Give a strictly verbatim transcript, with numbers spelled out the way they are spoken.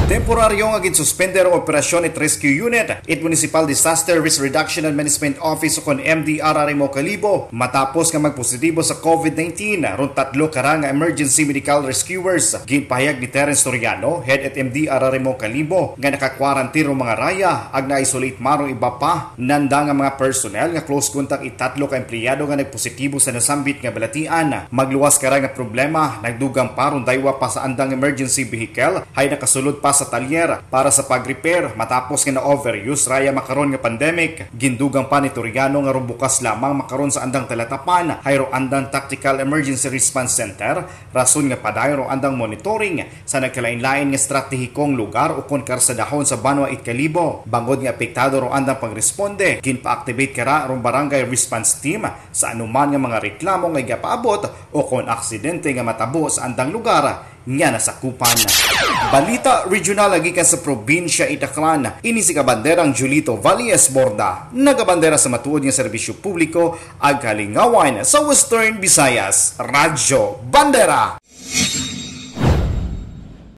Temporaryo nga ginsuspender ang operasyon it Rescue Unit it Municipal Disaster Risk Reduction and Management Office o kon M D R R M O Kalibo matapos nga magpositibo sa COVID nineteen rong tatlo ka ra nga emergency medical rescuers. Ginpahayag ni Terence Toriano, head at M D R R M O Kalibo, nga naka-quarantine rong mga raya ag na-isolate man rong iba pa nanda nga mga personnel nga close contact it tatlo ka empleyado nga nagpositibo sa nasambit nga balatian. Magluwas ka ra nga problema, nagdugang pa rong daywa pa sa andang emergency vehicle hay nakasulod pa sa talyer para sa pag-repair matapos nga na-overuse raya makaron nga pandemic. Gindugang pa ni Toriano nga rong bukas lamang makaron sa andang talatapan hay rong andang tactical emergency response center, rason nga padayon rong andang monitoring sa nagkalain-lain nga estratehikong lugar ukon karsadahon sa Banwa it Kalibo. Bangod nga apektado rong andang pagresponde, ginpa-activate ka ra rong barangay response team sa anuman nga mga reklamo nga igapaabot ukon aksidente nga matabo sa andang lugar nga nasakupan. Balita regional nga gikan sa probinsya it Aklan. Ini si Kabanderang Julito Valles Borda, nagabandera sa matuod nga serbisyo publiko ag kalingawan sa Western Visayas, Radyo Bandera.